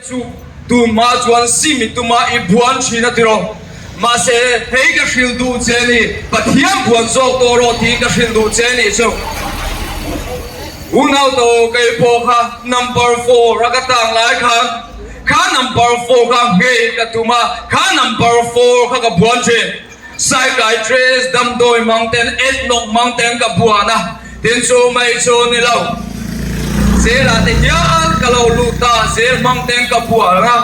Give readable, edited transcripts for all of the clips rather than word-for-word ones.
Chu tunhma chuan simi tuma i buan thin a tiraw? Mahse, hei ka hrilh duh che ni, Pathian buan zawk tawh rawh tiin ka hrilh duh che nih chu. Unau kei pawh kha number four a ka tang lai khan kha number four kha nghei ka tum a, kha number four kha ka buan thin. Psychiatrist damdawi hmang ten et nawk hmang ten ka buan a, tin chu mai chu ni lo. Zel ah te hian ka lo lut a, zel hmang ten ka buan a,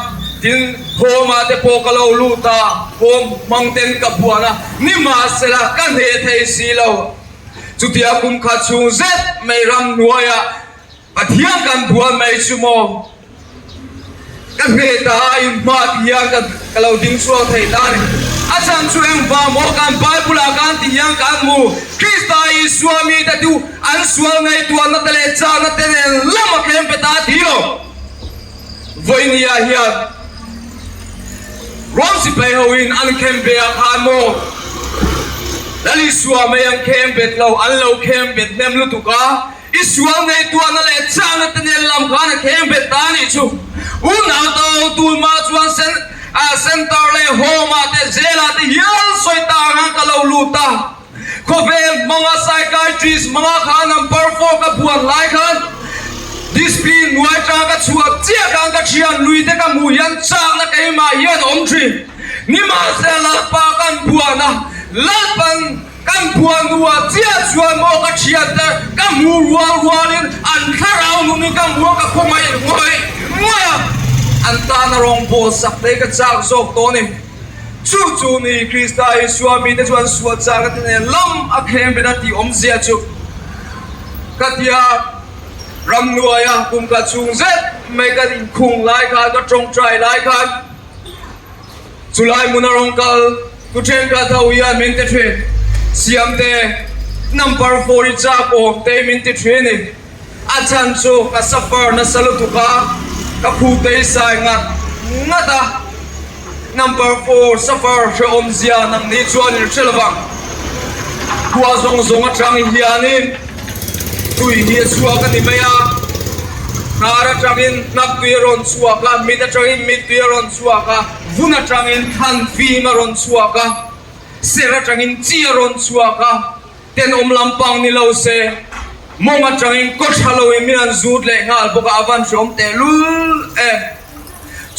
tin home ah te pawh ka lo lut a, home hmang ten ka buan a, nimahsela ka hneh thei si lo. Chutia kum khat chhung zet mai ramhnuaiah Pathian kan buan mai chu maw? Ka hne ta a inhma ti hian ka ka lo ding chhuak thei ta a ni. A chhan chu engvang maw kan Bible ah kan ti hian kan hmu, Krista Isua mite chu an sual ngaihtuahna te leh chakna te nen lam a thleng pe ta a ti lo. Vawinia hian Rom sipai hoin an khem ve ah khan maw Lal Isua mai an khem bet lo, an lo khem bet hnem lutuk a, I sual ngaihtuahna leh chakna te nen lam khan a kheng bet ta a nih chu. Unau to tunmah chuan center leh home ah te jail ah te hial sawi ta ang ka lo lut a. Khawvel hmanga psychiatrist hmanga kha number four ka buan lai khan discipline hnuai tang ka chhuah chiah khan ka thian lui te ka hmuh hian chakna keimah hian a awm thin. Nimahsela Lalpa kan buan a, Lalpan. Kan buanua chiah chuan maw ka thiante ka hmu rual rualin an thlarau nunin ka hmu a, ka khawngaih ngawih ngawih a, an tana rawngbawl sak te hi ka chak zawk tawh a ni. Chu chu ni Krista Isua mite chuan sual chakna te nen lam a khem bet a tih awmzia chu ka ti a, ramhnuaia kum khat chhung zet mai ka inkhung lai khan, ka tawngtai lai khan, Chulai hmuna rawn kal tu thenkhat ho hian min ti thin. Siamte, number four i chak awm te min ti thin i. A chhan chu ka suffer nasa lutuk a, ka phu te i sai ngat ngat a. Number four suffer hrehawm zia nang ni chuan in hre lovang. Khua zawng zawng atang hianin tui hi a chhuak a ni mai a, hnar atangin hnap tui a rawn chhuak a, mit atangin mit tui a rawn chhuak a, vun atangin thlan fim a rawn chhuak a, ser atangin chi a rawn chhuak a, tenawm lampang ni lo se, mawng atangin kaw tha loin min an zut leh nghal bawk a, a van hreawm tehlul em.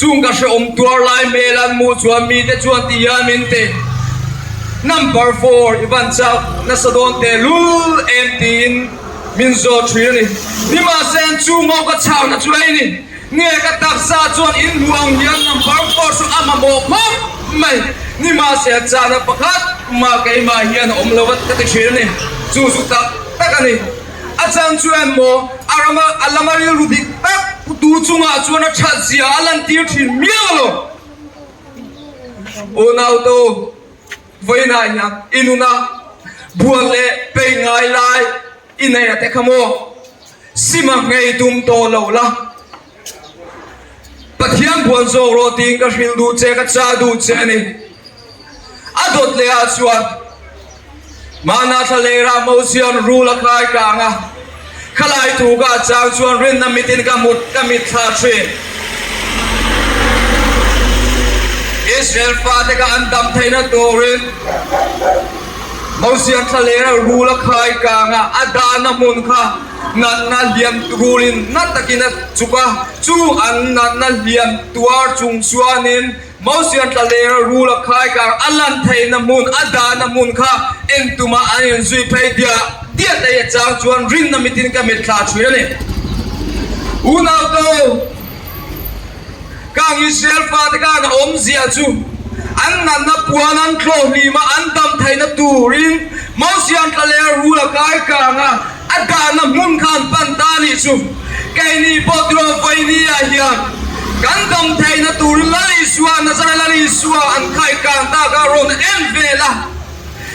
Chung ka hrehawm tuar lai hmel an hmuh chuan mite chuan ti hian min ti, Number four i van chak nasa dawn teh lul em tiin min zawt thin a ni. Nimahse an chhungho ka chhakna chu ei ni. Nge ka taksa chuan in hmuh ang hian number four chu a mamawh khawp mai. Nimahse a chahna pakhat mah keimah hian a awm lo a ka ti thin a ni. Chu chu tak tak a ni. A chang chu em maw? A rama a lama rilru dik tak putu chungah chuan a that zia a lantir thin miau lo. Unautu, vawiinah hian i nuna buan leh pei ngai lai i nei a te kha maw? Sima ngei tum tawh lo la. Pathian buan zawk rawh tiin ka hrilh duh che, ka chah duh che a ni. A dawt leh ah chuan Mahna thla leirah Mosian rul a khai kang a, khalai thu ka chang chuan rinna mitin ka mut ka mitthla thin. Israel fate kha an dam theihna turin Mosian thla leirah rul a khai kang a, a dahna hmun kha natna hliam rulin na takin a chuk a, chu an natna hliam tuar chung chuanin Mosian tla lera rul a khai kar a lan theihna hmun, a dahna hmun kha en tuma an inzui phei diah diah te a chang chuan rinna mitin ka mitthla thin a ni. Unauto, Kang Israel fate khan a awmzia chu an natna puan an thlawh hlim a, an dam theihna turin Mosian tla lera rul a kai kang a, A dahna hmun kha an pan ta a nih chu. Keini pawh tiraw Vawinia hian kan dam theihna turin Lal Isua, Nazareth Lal Isua an khaikang ta kha rawn en vel a.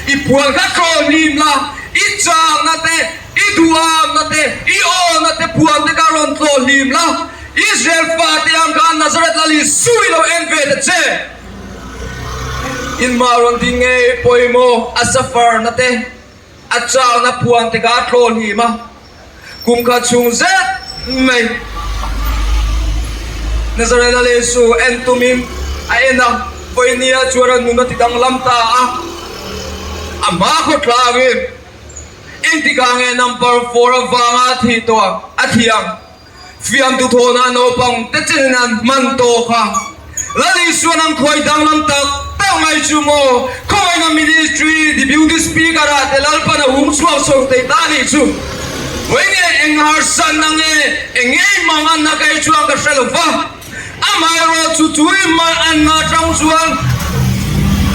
I puan kha tlaw hlim la, i changna te, i duhamna te, i awna te puan te kha rawn tlaw hlim la, Israel fate ang khan Nazareth Lal Isu i lo en ve ta che. Inmah rawn ding ngei pawimawh a suffer na te. A chakna puan te kha a tlaw hlim a, kum khat chhung zet mai. Nazareth Lal Isu en tumin a en a, vawinia chuan a nun a ti danglam ta a, a hma khawtlangin engtikah nge number four avanga a thih tawh a thih ang? Fiamtu thawhna naupang te chenin an hman tawh kha. Lal Isuan an khawi danglam tak tak mai chu maw? Khawngaihna Ministry Deputy Speaker ah te Lalpan a hung chhuak chho thei ta nih chu. Vawi nge eng harsatna nge eng ngei mang anna kei chuan ka hre lo va. Amaherawh chu chu i man anna atang chuan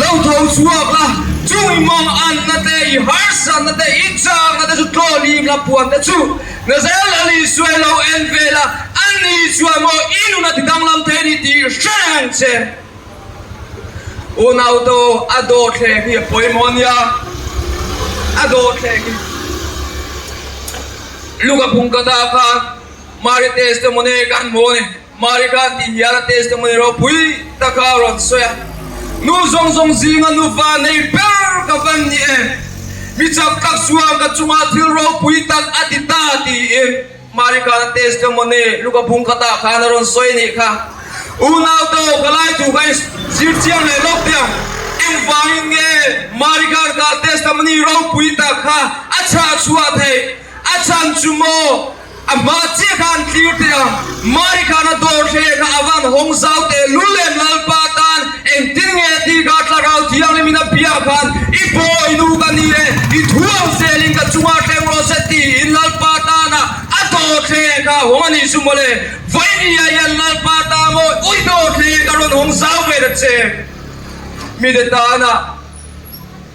lo tho chhuak la, chung i mang anna te, i harsatna te, i chakna te chu tlaw lim la puan te chu Nazaret Lal Isua lo en vel a, ani chuan maw i nun a ti danglam thei a ni tih hre reng ang che. Unauto a dawhthleng hi a pawimawh a nia, a dawhthleng hi Luka phung ka dah khan Mari testimony kan hmu a ni. Mari khan tih hian a testimony ropui taka a rawn sawi a, Nu zawng zawng zinga nufa nei ber ka van ni em? Mi chak tak chuan ka chungah thil ropui tak a ti ta tiin Mari khan a testimony Luka phung khatah khan a rawn sawi a nih kha. Unau to ka lai thu kha in zir chiang leh lawk teh ang. Engvangin nge Mari khan ka testimony ropui tak kha a chhah chhuah theih? A chhan chu maw? A hma chiah kha an tlir teh a, Mari khan a dawr hle kha a van hawng zau teh lul em Lalpa tan engtin nge tih kha Thlarau Thianghlimin a bia khan i bawi nu ka ni e, i thuang zelin ka chungah thleng rawh se tiin Lalpa tana a dawr hle kha a hawng a nih chu mawle. Vawinia hian Lalpa ta maw ui dawr hle ka rawn hawng zau ve ta che. Mite tana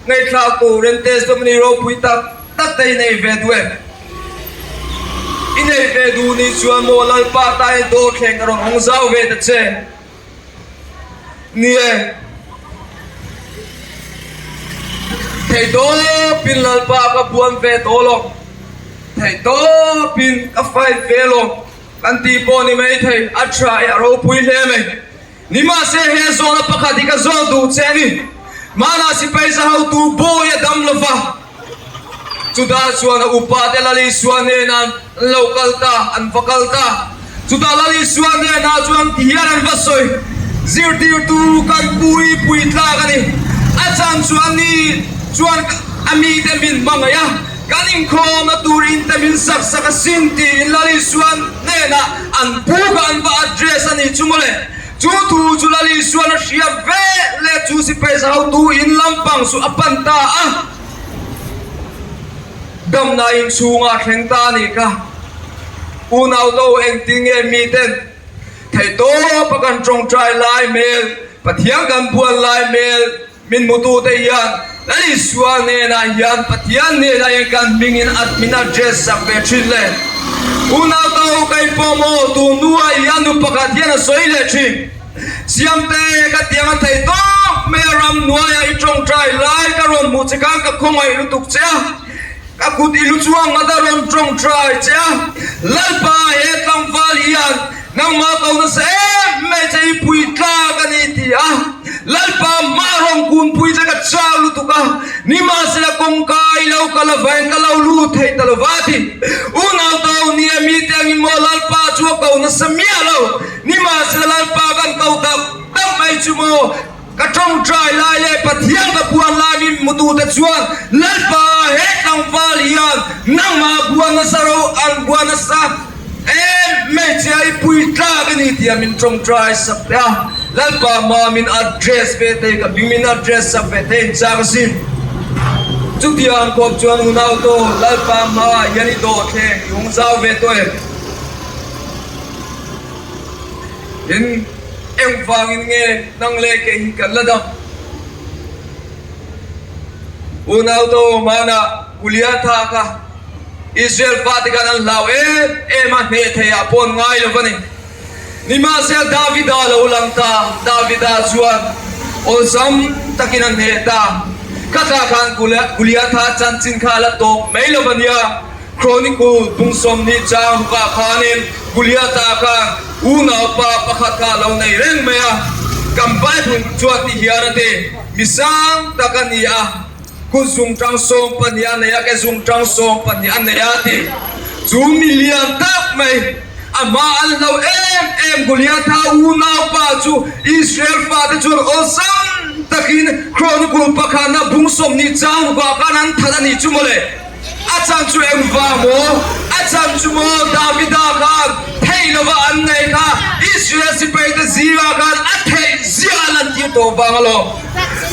ngaihthlak turin testimony ropui tak tak te i nei ve duh em? I nei ve duh ni chuan maw Lalpa tain dawr thleng a rawn hawng zau ve ta che. Ni e, theihtawpin Lalpa ka buan ve tawh lo, theihtawpin ka fight ve lo kan tih pawh ni maithei, a tha e, a ropui hle mai. Nimahse he zawhna pakhat hi ka zawh duh che a ni. Hmanah sipai za hotu bawi a dam lova, chutah chuan a upa te Lal Isua hnenah an lo kal ta, an va kal ta. Chutah Lal Isua hnenah chuan ti hian an va sawi, Zirtirtu kan pui pui tlak a ni. A chan chu a ni chuan a mite min hmangaih a, kan inkhawmna tur in te min sak sak a sin tiin Lal Isua hnenah an pu kha an va address a nih chu mawle. Chu thu chu Lal Isuan a hria ve leh chu sipai za hotu in lampang chu a pan ta a, damna inchhunga a thleng ta a nih kha. Unau to engtin nge miten theihtawp a kan tawngtai lai hmel, Pathian kan buan lai hmel, Min hmutute hian Lal Isua hnenah hian Pathian hnenah hian kan hmingin a min address sak ve thin le. Unau ka ho ka inpawm aw, tun hnuah hian nu pakhat hian a sawi leh thin. Siamte ka tiang a thei tawk mai a ramhnuaiah i tawngtai lai ka rawn hmuh che khan ka khawngaih lutuk che a. Ka kut i lu chuang ngat a rawn tawngtai che a, Lalpa he tlangval hian nangmah ko nasa em mai che i pui tlak a ni ti a, Lalpa hma rawn kunpui che ka chau lutuk a, nimahsela kawngka i lo kal avain ka lo lut thei ta lo va ti. Unau to nia mite angin maw Lalpa chu a ko nasa miah lo, nimahsela Lalpa kan ko tak tak mai chu maw? Ka tawngtai lai leh Pathian ka buan lai min hmutute chuan Lalpa he tlangval hian nangmah buan nasa ro an buan nasa em hmeichhia i pui tlak a ni tia min tawngtai sak teh a. Lalpa hma min address ve thei ka hming min address sak ve thei in chak asin. Chutiang khawp chuan unau to Lalpa hma hian i dawhthleng i hung zau ve tawh em? Tin, engvangin nge nang leh kei hi kan la dam? Unau to hmanah Goliatha kha Israel fate khan an hlau em em a, hneh theiah pawh an ngai lo va ni. Nimahsela Davida lo lang ta, Davida chuan awlsam takin a hneh ta. Khatah khan Goliatha chanchin kha a la tawp mai lo va nia. Chronicle pungsawmhnih chang rukah khanin Goliatha khan unaupa pakhat kha a lo nei reng mai a, kan Bible chuan ti hian a ti, Mi sang tak a ni a, kut zungtang 12 a nei a, ke zungtang 12 a nei a ti. Chu mi lian tak mai. A hma an hlo em em Goliatha unaupa chu Israel fate chuan awlsam takin Chronicle pakhatna bung 20 chang rukah khan an that a nih chu mawle. A chan chu engvang maw? A chan chu maw Davida khan theih lova an nei kha Israel sipaite zingah khan a theih ziah a lantir tawh vang alawm.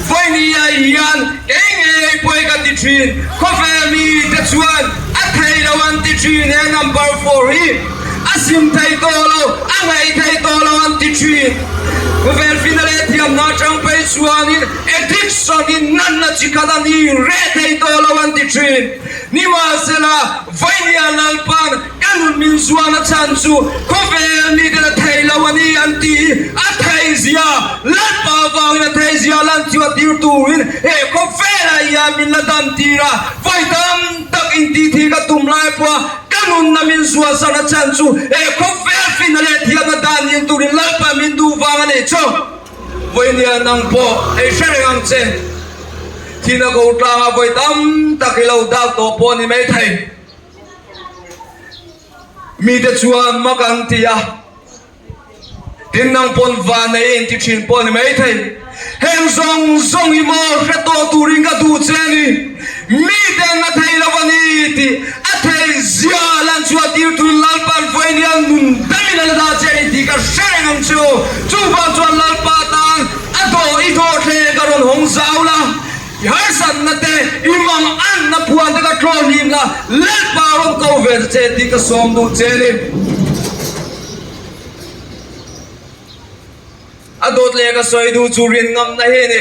Vawinia hian kei ngei pawi ka ti thin, khawvel mite chuan a thei lo an ti thin he number four hi a sim thei tawh lo, a ngaih thei tawh lo an ti thin. Khawvel fina leh thiamna atang phei chuanin addiction in natna chi khat a ni reh thei tawh lo an ti thin. Nimahsela, Vawinia Lalpan ka nun min zuan a chhan chu khawvel miten a thei lo a ni an ti i a thei zia Lalpa avangin a thei zia lan chu a tir turin he khawvelah hian min la dam tir a, vawi tam tak intih thih ka tum lai pawha ka nunna min zuan san a chhan chu he khawvel finna leh thiamna dan nil turin Lalpa min duh vang a nih chu. Vawinia nang pawh ei hre reng ang che. Thina ko tlanga vawi tam tak i lo dak tawh pawh a ni maithei. Mite chuan mak an ti a, tin nang pawn van nei in ti thin pawh a ni maithei. Heng zawng zawng hi maw hre tawh turin ka duh che a ni. Miten a thei lo a ni tih a thei zia lan chhuah tir tuin Lalpa'n vawinia nun damin a la dah che a ni tih ka hre reng ang chu. Chuvang chuan Lalpa tan a dawh i dawh thleng ka rawn hawng zau la, i harsatna te, i mang anna phuan te ka tlawn hlim la, Lalpa rawn ko ve ta che tih ka sawm duh che a ni. A dawt leh ka sawi duh chu rin ngamna hi a ni.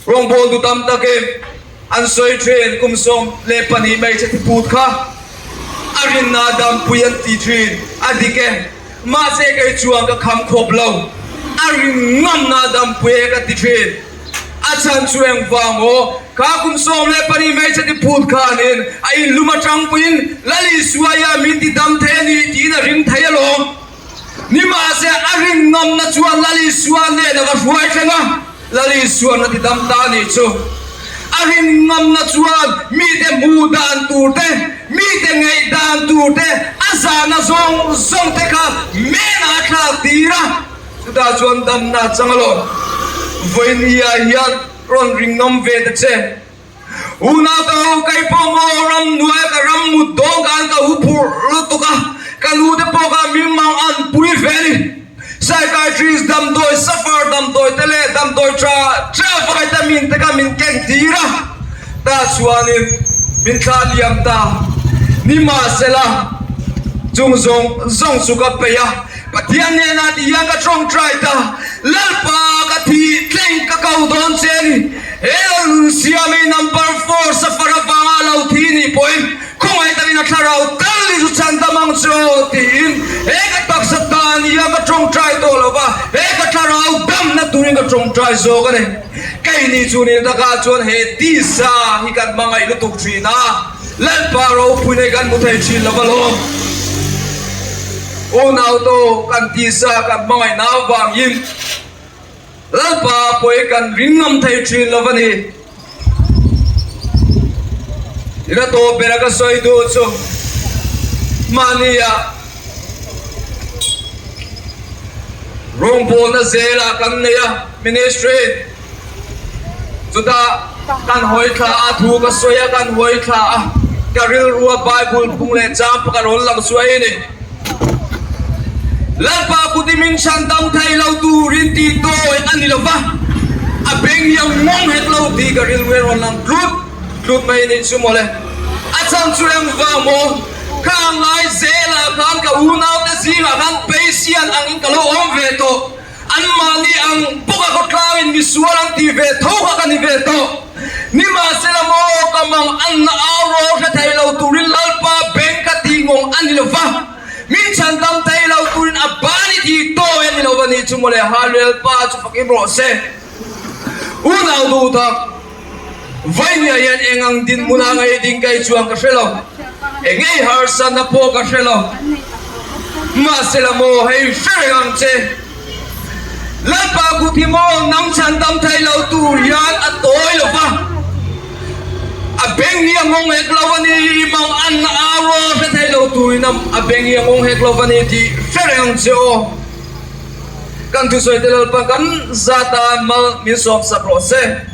Rawngbawl du tam takin an sawi thin, kum 12 hmeichhe thiput kha a rinna dampui an ti thin, a dik e, mahse kei chuan ka kham khawp lo, a rin ngamna dampui e ka ti thin, a chhan chu engvang aw, kha kum 12 hmeichhe thiput khanin a inlum atangpuiin Lal Isua hian min ti dam thei a ni tiin a ring thei alawm. Nimahse, a rinawmna chuan Lal Isua nen a va hruai thleng a, Lal Isua'n a ti dam ta a nih chu. A rinawmna chuan mite hmuh dan tur te, mite ngaih dan tur te, a zahna zawng zawng te kha menah a thlak tir a, chutah chuan damna a chang alawm. Vawinia hian rawn rinawm ve ta che. Unau ka ho kei pawh maw ram hnuaia ka ram mut dawn khan ka hu phurh lutuk a, ka nu te pawh khan min mang an pui ve a ni. Psychiatrist damdawi suffer damdawi te leh damdawi tha tha vitamin te kha min keng tir a, tah chuanin min thlah liam ta. Nimahsela chung zawng zawng chu ka peih a. Pathian hnenah ti hian ka tawngtai ta, Lalpa ka thih thleng ka ko dawn che a ni. He lo siam i number four safar avanga lo thi nih pawhin khawngaih takin a thlarau tal hi chu chhan tam ang che aw tiin he ka taksa tan hian ka tawngtai tawh lo va, he ka thlarau damna turin ka tawngtai zawk a ni. Keini chu ni takah chuan he tisa hi kan hmangaih lutuk thin a, Lalpa ropui nei kan hmu thei thin lo va lawm. Unau to kan tisa kan hmangaihna avangin Lalpa pawi kan ring ngam thei thin lo a ni. Ina tawp bera ka sawi duh chu mahnia rawngbawlna zelah kan nei a, ministry. Chutah kan hawi thla a, thu ka sawi a, kan hawi thla a, ka rilrua Bible phung leh chang pakhat rawn lang chu a ni. Lalpa kut i min chhan dam thei lo turin tih tawi a ni lo va, a beng hi a ngawng hek lo tih ka rilru a rawn lang tlut tlut mai a nih chu mawle. A chhan chu engvang maw? Khang lai zelah khan ka unaute zingah khan Patient angin ka lo awm ve tawh. Anmahni ang bawk a khawtlangin misual an tih ve tho kha ka ni ve tawh. Nimahsela maw ka mang anna au rawl hre thei lo turin Lalpa beng ka tih ngawng a ni lo va, min chhan dam thei lo turin a ban i tih tawi a ni lo va nih chu mawle Hallelpa chu fakin rawh se. Unau duh tak, Vainia hian eng ang dinhmun a ngei ding kei chuan ka hre lo, eng ngei harsatna pawh ka hre lo. Mahsela maw hei hre reng ang che, Lalpa kut hi maw nang chhan dam thei lo tur hian a tawi lo va. A beng hi a nghawng hek lo a ni, i mang an au a hre thei lo tuin a beng hi a nghawng hek lo a ni tih hre reng ang che aw. Kan thusawi te Lalpa kan zata mal min sawmsak rawh se.